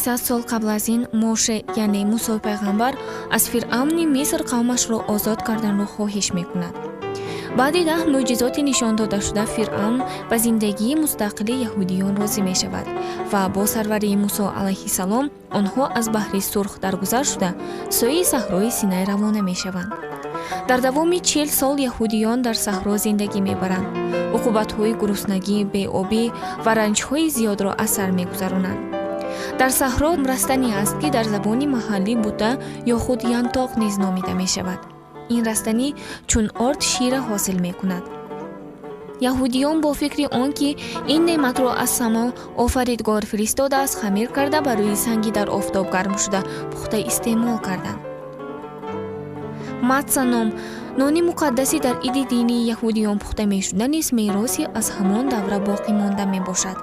1300 сол қабл аз ин Моше, яъне Мусои пайғамбар, аз Фиръавни Миср қавмашро озод карданро хоҳиш мекунад. Баъди 10 мӯъҷизоти нишон додашуда, Фиръавн ба зиндагии мустақили яҳудиён розӣ мешавад ва бо сарварии Мусо алайҳиссалом онҳо аз Баҳри Сурх даргузар шуда, сӯи саҳрои Синай равона мешаванд. Дар давоми 40 сол яҳудиён дар саҳро зиндагӣ мебаранд, уқубатҳои гуруснагӣ, беобӣ ва ранҷҳои зиёдро аз сар мегузаронанд. Дар саҳро растанӣ аст, ки дар забони маҳаллӣ бута ё худ янтоқ низ номида мешавад. Ин растанӣ чун орд шира ҳосил мекунад. Яҳудиён бо фикри он ки ин неъматро аз само Офаридгор фиристодааст, хамир карда, ба рӯи санги дар офтоб гарм шуда пухта истеъмол карданд. Матса ном нони муқаддаси дар иди динии яҳудиён пухта мешуда низ мероси аз ҳамон давра боқӣ монда мебошад.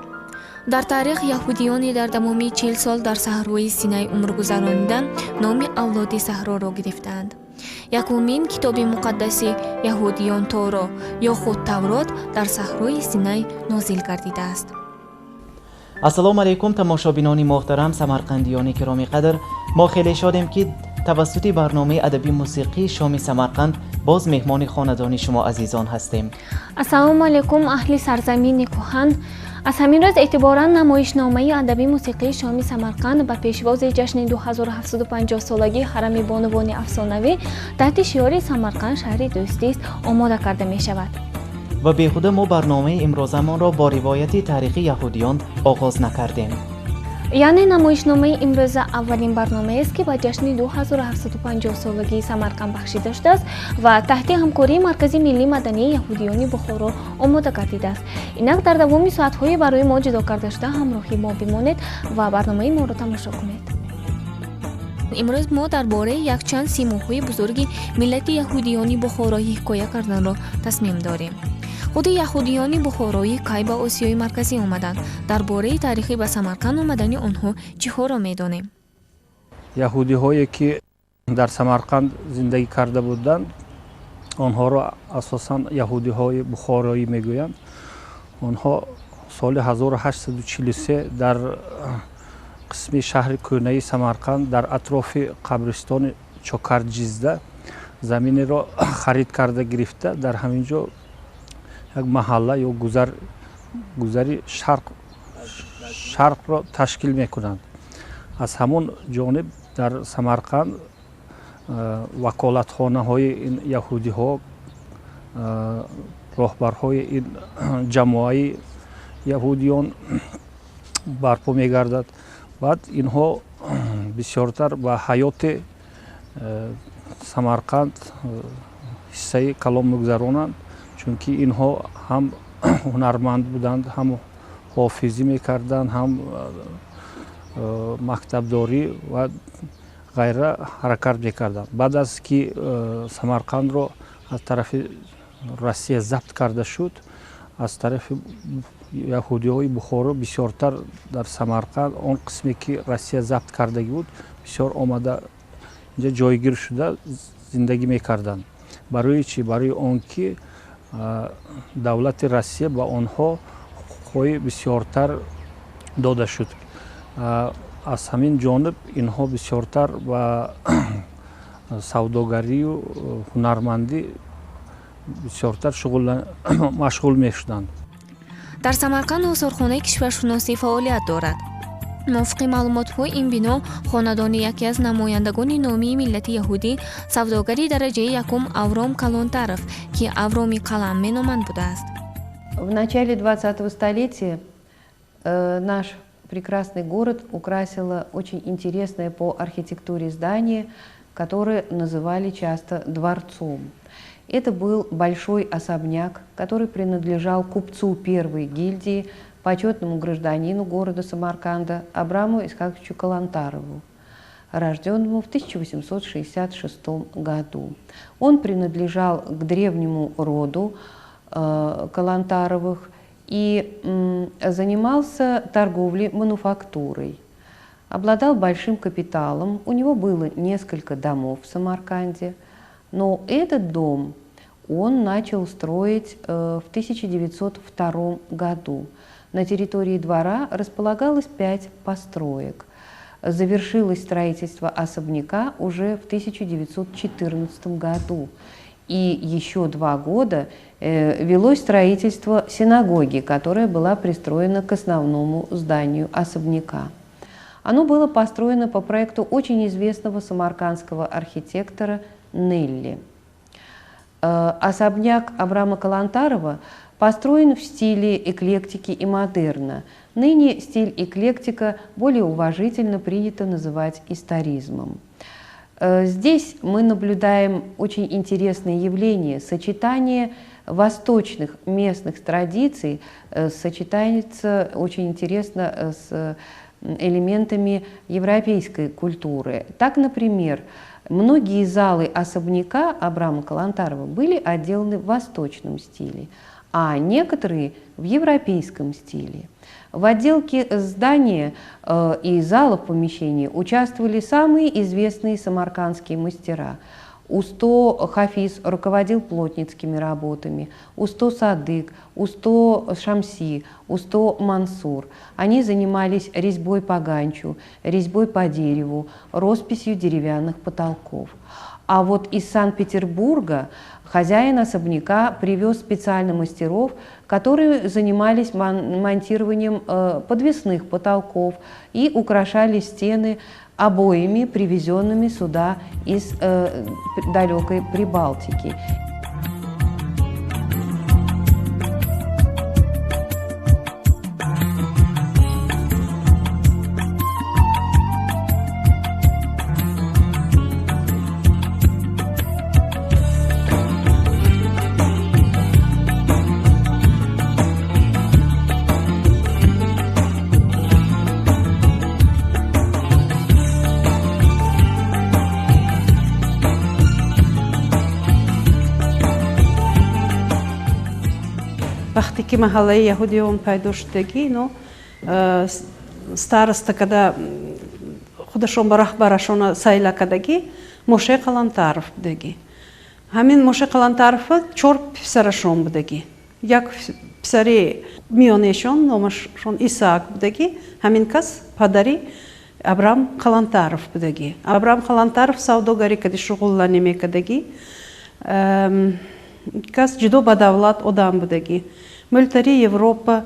Дар таърих яҳудиёне дар давоми 40 сол дар саҳрои Синай умр гузаронида, номи авлоди саҳроро гирифтаанд. Якумин китоби муқаддаси яҳудиён, Торо ё худ Таврот, дар саҳрои Синай нозил гардидааст. Ассалому алайкум, тамошобинони муҳтарам, самарқандиёни кироми қадр! Мо хеле шодем, ки тавассути барномаи адабӣ мусиқии Шоми Самарқанд боз меҳмони хонадони шумо азизон ҳастем. Ассалому алайкум, аҳли сарзамини кӯҳан! Аз ҳамин рӯз эътиборан намоишномаи адабӣ мусиқии Шоми Самарқанд ба пешвози ҷашни 2750-солагии ҳарами бонувони афсонавӣ таҳти шиори «Самарқанд шаҳри дӯстист» омода карда мешавад. Ва беҳуда мо барномаи имрӯзамонро бо ривояти таърихи яҳудиён оғоз накардем. Яъне намоишномаи имрӯза аввалин барномаест, ки ба ҷашни 2750-солагии Самарқанд бахшида шудааст ва таҳти ҳамкории Маркази миллии мадании яҳудиёни Бухоро омода гардидааст. Инак дар давоми соатҳои барои мо ҷудо карда шуда ҳамроҳи мо бимонед ва барномаи моро тамошо кунед. Имрӯз мо дар бораи якчанд симоҳои бузурги миллати яҳудиёни бухороӣ ҳикоя карданро тасмим дорем. Худи яҳудиёни бухороӣ кай ба Осиёи Марказӣ омаданд? Дар бораи таърихи ба Самарқанд омадани онҳо чиҳоро медонем? Яҳудиҳое ки дар Самарқанд зиндагӣ карда буданд, онҳоро асосан яҳудиҳои бухороӣ мегӯянд. Онҳо соли 1843 дар қисми шаҳри кӯҳнаи Самарқанд, дар атрофи қабристони Чокарҷизда заминеро харид карда гирифта, дар ҳамин ҷо як маҳалла ё гузар, гузари шарқро ташкил мекунанд. Аз ҳамон ҷониб дар Самарқанд ваколатхонаҳои ин яҳудиҳо, роҳбарҳои ин ҷамоаи яҳудиён барпо мегардад. Баъд инҳо бисёртар ба ҳаёти Самарқанд ҳиссаи калом мегузаронанд, чунки инҳо ҳам ҳунарманд буданд, ҳам ҳофизӣ мекарданд, ҳам мактабдорӣ ва ғайра ҳаракат мекарданд. Баъд аз ки Самарқандро аз тарафи Россия забт карда шуд, аз тарафи яҳудиҳои Бухоро бисёртар дар Самарқанд, он қисме ки Россия забт кардагӣ буд, бисёр омада, инҷа ҷойгир шуда зиндагӣ мекарданд. Барои чӣ? Барои он ки давлати Россия ба онҳо ҳуқуқҳои бисёртар дода шуд. Аз ҳамин ҷониб инҳо бисёртар ба савдогарию ҳунармандӣ бисёртар машғул мешуданд. Дар Самарқанд осорхонаи кишваршуносӣ фаъолият дорад. Мувофиқи маълумотҳо, ин бино хонадони яке аз намояндагони номии миллати яҳудӣ, савдогари дараҷаи якум Авром Калонтаров, ки Авроми Қалам меноманд, будааст. В начале 20-го столетия наш прекрасный город украсило очень интересное по архитектуре здание, которое называли часто дворцом. Это был большой особняк, который принадлежал купцу первой гильдии, почетному гражданину города Самарканда Абраму Исхаковичу Калантарову, рожденному в 1866 году. Он принадлежал к древнему роду Калантаровых и занимался торговлей мануфактурой. Обладал большим капиталом, у него было несколько домов в Самарканде, но этот дом он начал строить в 1902 году. На территории двора располагалось пять построек. Завершилось строительство особняка уже в 1914 году. И еще 2 года велось строительство синагоги, которая была пристроена к основному зданию особняка. Оно было построено по проекту очень известного самаркандского архитектора Нелли. Особняк Абрама Калантарова построен в стиле эклектики и модерна. Ныне стиль эклектика более уважительно принято называть историзмом. Здесь мы наблюдаем очень интересное явление – сочетание восточных местных традиций сочетается очень интересно с элементами европейской культуры. Так, например, многие залы особняка Абрама Калантарова были отделаны в восточном стиле, а некоторые в европейском стиле. В отделке здания и залов помещений участвовали самые известные самаркандские мастера. Усто Хафиз руководил плотницкими работами, Усто Садык, Усто Шамси, Усто Мансур. Они занимались резьбой по ганчу, резьбой по дереву, росписью деревянных потолков. А вот из Санкт-Петербурга хозяин особняка привез специально мастеров, которые занимались монтированием подвесных потолков и украшали стены обоями, привезенными сюда из далекой Прибалтики. Вақте ки маҳаллаи яҳудиён пайдо шудагӣ, ино староста када худашон ба раҳбарашона сайла кадагӣ Моше Қалантаров будагӣ. Ҳамин Моше Қалантарова 4 писарашон будагӣ. Як писари миёнешон номашон Исаак будагӣ, ҳамин кас падари Абрам Қалантаров будагӣ. Абрам Қалантаров савдогарӣ кади шуғулланӣ мекардагӣ. Кас ҷудо ба давлат одам будагӣ. Мултари Европа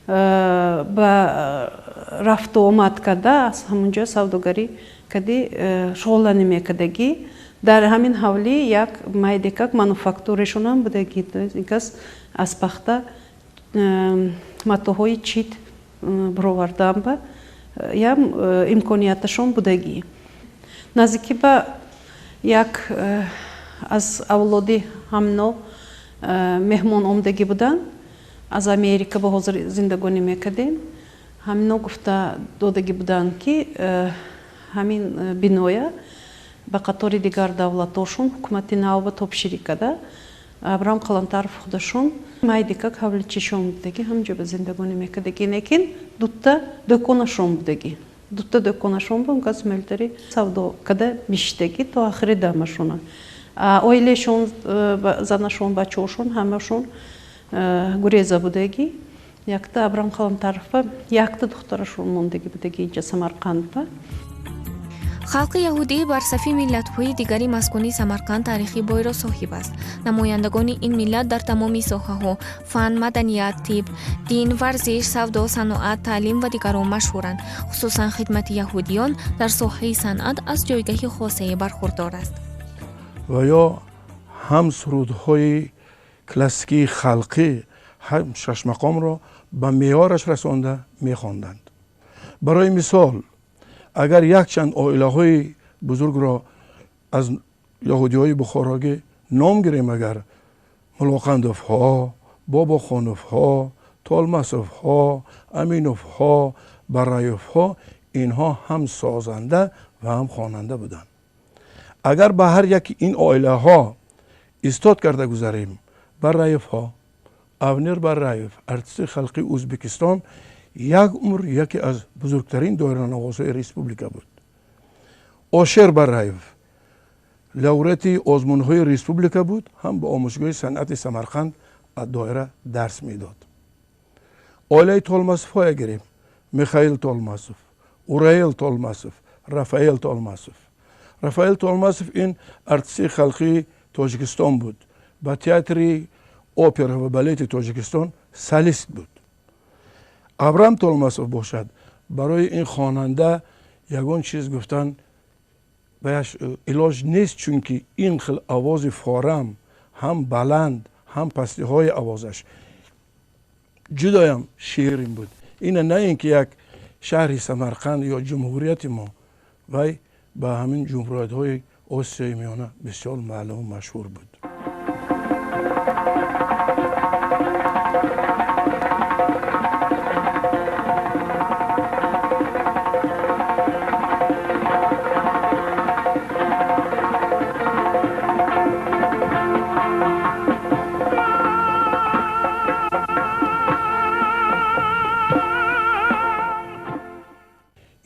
ба рафту омад карда, аз ҳамонҷо савдогарӣ кади шуғулланӣ мекардагӣ. Дар ҳамин ҳавлӣ як майдекак мануфактурашонам будагӣ. Ин кас аз пахта матоҳои чит бировардан ба ям имконияташон будагӣ. Наздикӣ ба як аз авлоди ҳамно меҳмон омдагӣ буданд, аз Америка ба ҳозир зиндагонӣ мекардем. Ҳамино гуфта додагӣ буданд, ки ҳамин биноя ба қатори дигар давлатошон ҳукумати нав ба топширӣ карда, Абрам Қалантаров худашон майдикак ҳавличишон будагӣ, ҳамҷо ба зиндагонӣ мекардагӣ. Лекин дута дӯконашон будагӣ. Дута дӯконашон ба он кас мелтари савдо карда мешидагӣ то охири дамашона. Оилаашон, занашон, бачаҳошон ҳамашон гуреза будагӣ. Якта Абрам Қалантарова якта духтарашон мондагӣ будагӣ инҷа Самарқандба. Халқи яҳудӣ бар сафи миллатҳои дигари маскуни Самарқанд таърихи бойро соҳиб аст. Намояндагони ин миллат дар тамоми соҳаҳо фан, маданият, тиб, дин, варзиш, савдо, саноат, таълим ва дигарон машҳуранд. Хусусан хидмати яҳудиён дар соҳаи санъат аз ҷойгаҳи хосае бархурдор аст. Ва ё ҳам сурудҳои классикии халқӣ, ҳам шашмақомро ба меъёраш расонда мехонданд. Барои мисол, агар якчанд оилаҳои бузургро аз яҳудиҳои бухорогӣ ном гирем, агар Мулоқандовҳо, Бобохоновҳо, Толмасовҳо, Аминовҳо, Бараевҳо, инҳо ҳам созанда ва ҳам хонанда буданд. Агар ба ҳар яки ин оилаҳо истод карда гузарем, Бараевҳо, Авнер Бараев, артисти халқи Ӯзбекистон, як умр яке аз бузургтарин доиранавозҳои республика буд. Ошер Бараев лауреати озмунҳои республика буд, ҳам ба омӯзгоҳи санъати Самарқанд доира дарс медод. Оилаи Толмасовҳоя гирем, Михаил Толмасов, Ураел Толмасов, Рафаэл Толмасов. Рафаэл Толмасов ин артисти халқии Тоҷикистон буд, ба театри опера ва балети Тоҷикистон солист буд. Абрам Толмасов бошад, барои ин хонанда ягон чиз гуфтан баяш илоҷ нест, чунки ин хел овози форам, ҳам баланд, ҳам пастиҳои овозаш ҷудоям ширин буд. Ина на ин ки як шаҳри Самарқанд ё ҷумҳурияти мо, вай ба ҳамин ҷумҳуриятҳои Осиёи Миёна бисёр маълуму машҳур буд.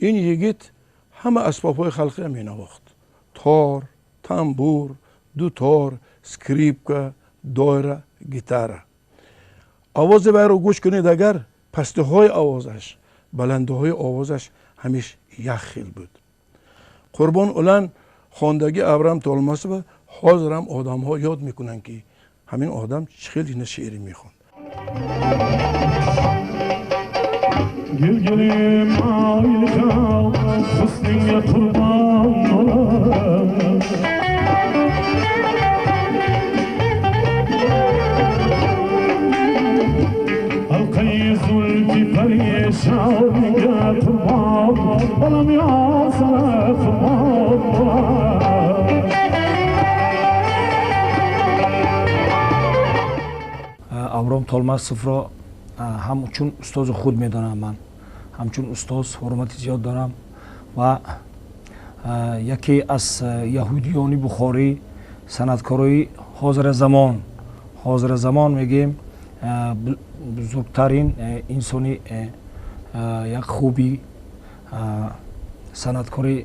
Ин йигит ҳама асбобҳои халқиро менавохт: тор, тамбур, дутор, скрипка, дойра, гитара. Овози вайро гӯш кунед, агар пастиҳои овозаш, баландиҳои овозаш ҳамеш як хел буд. Қурбон Улан хондагии Абрам Толмасова ҳозирам одамҳо ёд мекунанд, ки ҳамин одам чӣ хел ина шеърӣ мехонд. Gülgülüm aylıkam, hüsnüne kurban olam. Halkayı zulfi perişanına kurban olam, ya sana kurban olam. Абром Толмасовро ҳамчун устози худ медонам ман. Ҳамчун устоз ҳурмати зиёд дорам ва яке аз яҳудиёни бухорӣ, санъаткорои ҳозиразамон мегӯем, бузургтарин инсони як хуби санъаткори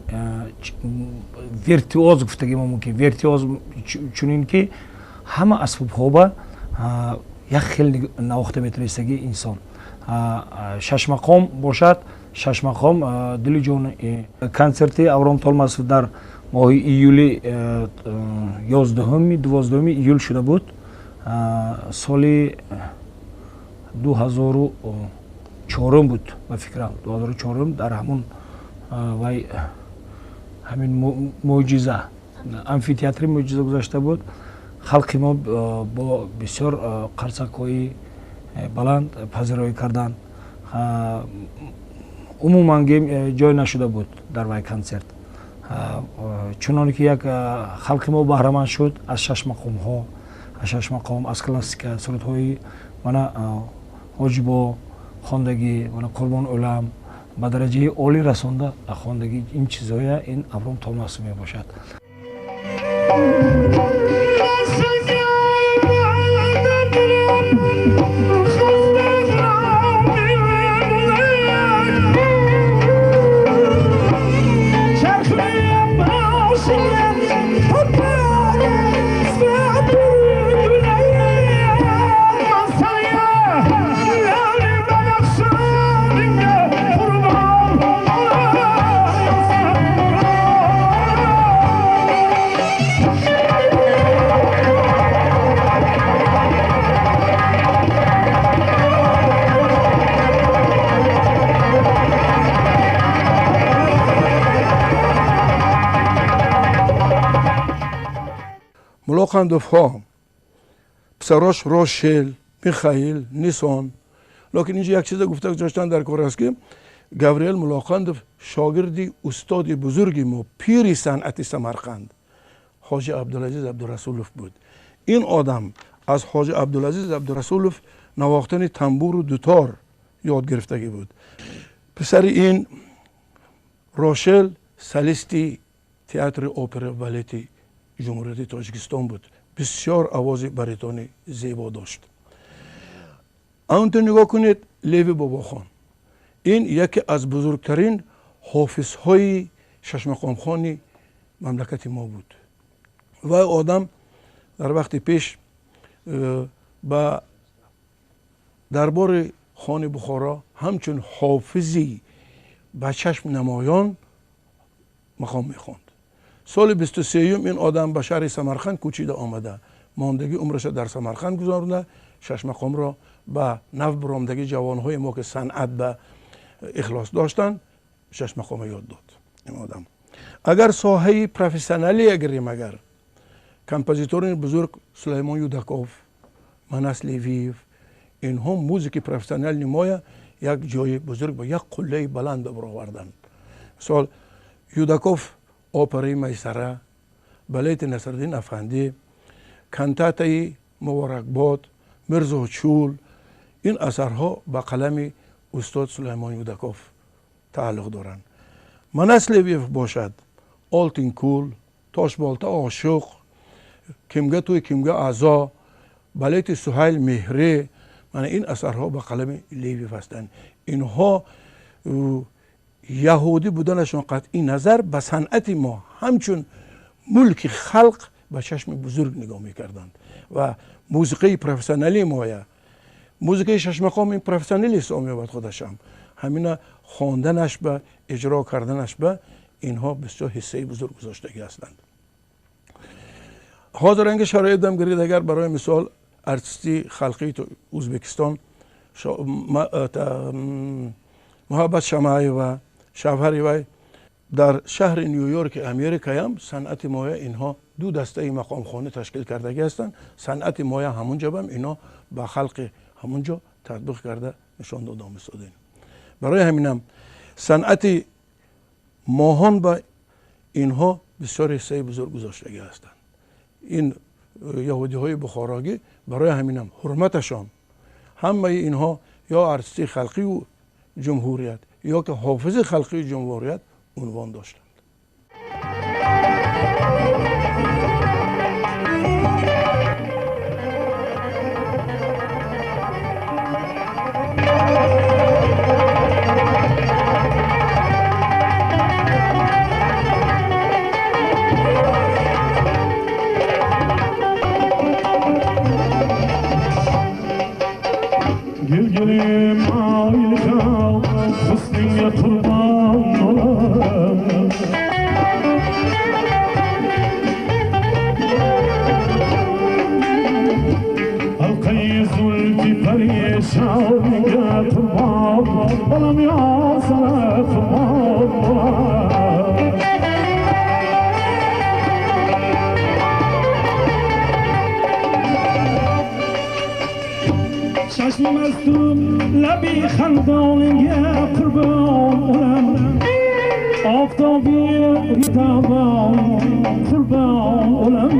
виртуоз гуфтагӣ мо мумкин. Виртуоз чунин ки ҳама асбобҳоба як хел навохта метавонистагӣ инсон. Шашмақом бошад, шашмақом дили ҷон. Консерти Абром Толмасов дар моҳи июли 11 12 июл шуда буд, соли 2004 буд ба фикрам, 2004 дар ҳамун вай ҳамин мӯъҷиза, амфитеатри мӯъҷиза гузашта буд. Халқи мо бо бисёр қарсакҳои баланд пазироӣ карданд. Умуман ҷой нашуда буд дар вай консерт. Чуноне ки як халқи мо баҳраманд шуд аз шашмақомҳо, аз шашмақом, аз классика, сурудҳои мана Ҳоҷибо хондагӣ, мана Қурбон Улам ба дараҷаи олӣ расонда хондагӣ, ин чизҳоя ин Абром Толмасов мебошад. Мулоқандовҳо писарош Рошел, Михаил, Нисон. Лекин инҷа як чиза гуфта гузоштан дар кор аст, ки Гавриэл Мулоқандов шогирди устоди бузурги мо, пири санъати Самарқанд, Ҳоҷи Абдулазиз Абдурасулов буд. Ин одам аз Ҳоҷи Абдулазиз Абдурасулов навохтани тамбуру дутор ёд гирифтагӣ буд. Писари ин Рошел солисти театри опера балети ҷумҳурияти Тоҷикистон буд. Бисёр овози баритони зебо дошт. Анто нигоҳ кунед, Леви Бобохон. Ин яке аз бузургтарин ҳофизҳои шашмақомхони мамлакати мо буд. Вай одам дар вақти пеш ба дарбори хони Бухоро ҳамчун ҳофизи ба чашм намоён мақом мехонд. Соли 23 ин одам ба шаҳри Самарқанд кӯчида омада, мондагӣ умраша дар Самарқанд гузаронда, шашмақомро ба нав баромадагӣ ҷавонҳои мо, ки санъат ба ихлос доштанд, шашмақома ёд дод ин одам. Агар соҳаи профессионалия гирем, агар композиторони бузург Сулаймон Юдаков, Манас Левиев, инҳо музики профессиональный моя як ҷои бузург ба як қуллаи баланд бароварданд. Мисол, Юдаков операи Майсара, балети Насриддин Афандӣ, кантатаи Муборакбод, Мирзочул, ин асарҳо ба қалами устод Сулаймон Юдаков тааллуқ доранд. Манас Левиев бошад, Олтинкул, Тошболта ошуқ, Кимга тӯй, кимга аъзо, балети Суҳайл Меҳрӣ, мана ин асарҳо ба қалами Левиев ҳастанд. Инҳо яҳудӣ буданашон қатъи назар ба санъати мо ҳамчун мулки халқ ба чашми бузург нигоҳ мекарданд ва мусиқии профессионалии моя, музикаи шашмақом ин профессионали ҳисоб меёбад худашам, ҳамина хонданаш ба иҷро карданаш ба инҳо бисёр ҳиссаи бузург гузоштагӣ ҳастанд. Ҳозир анги шароитам гирид, агар барои мисол артисти халқии Ӯзбекистон Муҳаббат Шамаева, шавҳари вай дар шаҳри Ню-Йорки Америкаям санъати моя инҳо ду дастаи мақомхонӣ ташкил кардагӣ ҳастанд. Санъати моя ҳамунҷо бам инҳо ба халқи ҳамунҷо татбиқ карда нишон дода омистодем. Барои ҳаминам санъати моҳон ба инҳо бисёр ҳиссаи бузург гузоштагӣ ҳастанд. Ин яҳудиҳои бухорогӣ барои ҳаминам ҳурматашон ҳамаи инҳо ё артисти халқию ҷумҳурият ё ки ҳофизи халқии ҷумҳурият унвон доштанд. Gülgülüm aylıkam, husnunga kurban olam. Halkayı zulfi perişanga kurban olam, ya sana kurban olam. Чашмим аз ту лаби хандонга қурбон олам, офтоби ритобон қурбон олам,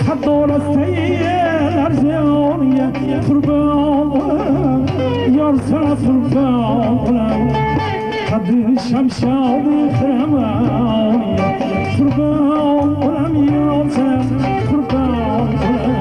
қаддорастаи ларзонга қурбон олам, ёр сара қурбон олам, қадди шамшоди хирамонга қурбон олам, ёр сара қурбон олам.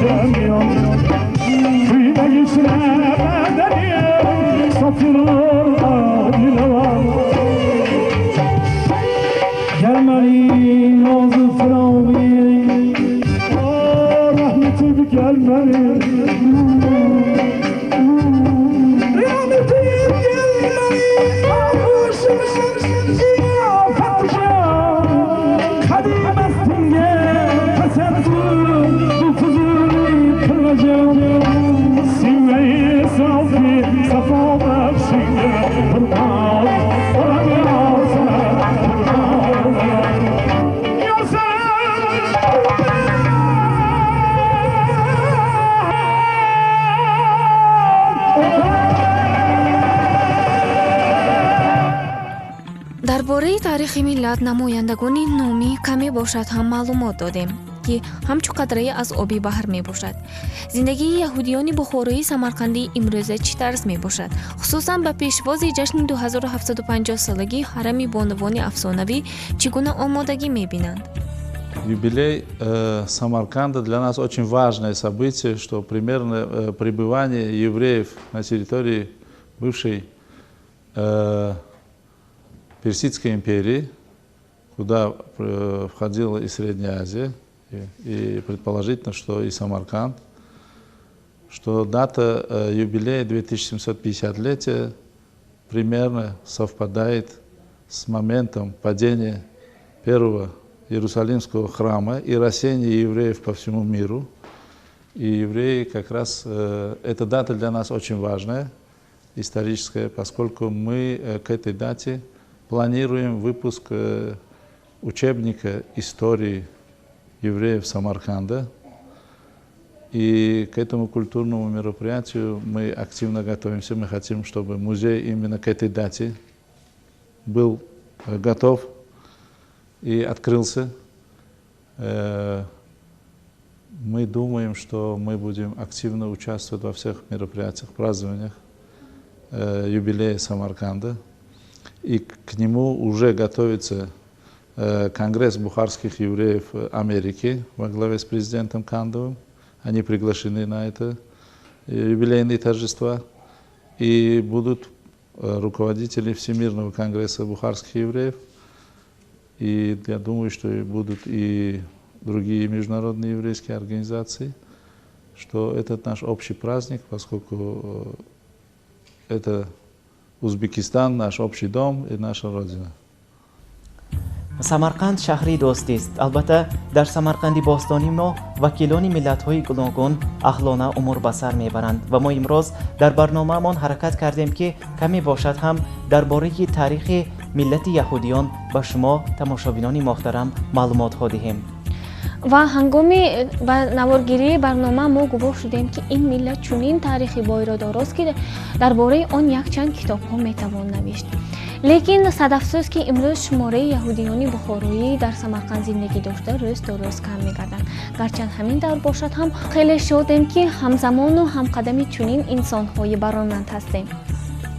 Geçemiyor Köyüne geçine bedeni Satılır adile var Gelmeli Nazı Firavuni Rahmeti bir gelmeli Rahmeti gelmeli Kadim estinge Tesettür Fuzuli kılacağım Simve-i safi Safa bexşinge Kurban Olam ya sana Kurban Ya Дар бораи таърихи миллат намояндагони номӣ каме бошад ҳам маълумот додем, ки ҳамчун қатрае аз оби баҳр мебошад. Зиндагии яҳудиёни бухорои самарқандӣ имрӯза чӣ тарз мебошад? Хусусан ба пешвози ҷашни 2750-солагии ҳарами бонувони афсонавӣ чӣ гуна омодагӣ мебинанд? Юбилей Самарканда для нас очень важное событие, что примерно пребывание евреев на территории бывшей Персидской империи, куда входила и Средняя Азия, и предположительно, что и Самарканд, что дата юбилея 2750-летия примерно совпадает с моментом падения первого Иерусалимского храма и рассеяния евреев по всему миру. И евреи как раз, эта дата для нас очень важная, историческая, поскольку мы к этой дате планируем выпуск учебника истории евреев Самарканда. И к этому культурному мероприятию мы активно готовимся. Мы хотим, чтобы музей именно к этой дате был готов и открылся. Мы думаем, что мы будем активно участвовать во всех мероприятиях, празднованиях юбилея Самарканда. И к нему уже готовится Конгресс бухарских евреев Америки во главе с президентом Кандовым. Они приглашены на это юбилейные торжества. И будут руководители Всемирного конгресса бухарских евреев. И я думаю, что будут и другие международные еврейские организации, что этот наш общий праздник, поскольку это Узбекистан, наш общий дом и наша родина. Самарқанд шаҳри дӯстист. Албатта, дар Самарқанди бостонӣ мо вакилони миллатҳои гуногун аҳлона умр ба сар мебаранд ва мо имрӯз дар барномаамон ҳаракат кардем, ки каме бошад ҳам дар бораи таърихи миллати яҳудиён ба шумо тамошобинони муҳтарам маълумотҳо диҳем. Ва ҳангоми ба наворгирии барнома мо гувоҳ шудем, ки ин миллат чунин таърихи бойро дорост, ки дар бораи он якчанд китобҳо метавон навишт. Лекин садафсӯз, ки имрӯз шумораи яҳудиёни бухороӣ дар Самарқанд зиндагӣ дошта рӯз то рӯз кам мегарданд. Гарчанд ҳамин тавр бошад ҳам, хеле шодем, ки ҳамзамону ҳамқадами чунин инсонҳои бароманд ҳастем.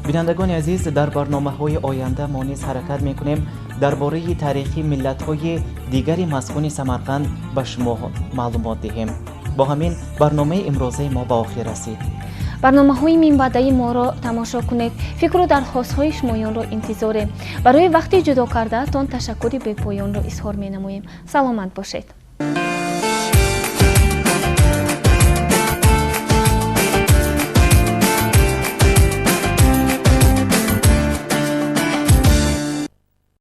Бинандагони азиз, дар барномаҳои оянда мо низ ҳаракат мекунем дар бораи таърихи миллатҳои дигари маскуни Самарқанд ба шумо маълумот диҳем. Бо ҳамин барномаи имрӯзаи мо ба охир расид. Барномаҳои минбаъдаи моро тамошо кунед. Фикру дархостҳои шумоёнро интизорем. Барои вақти ҷудо кардаатон ташаккури бепоёнро изҳор менамоем. Саломат бошед.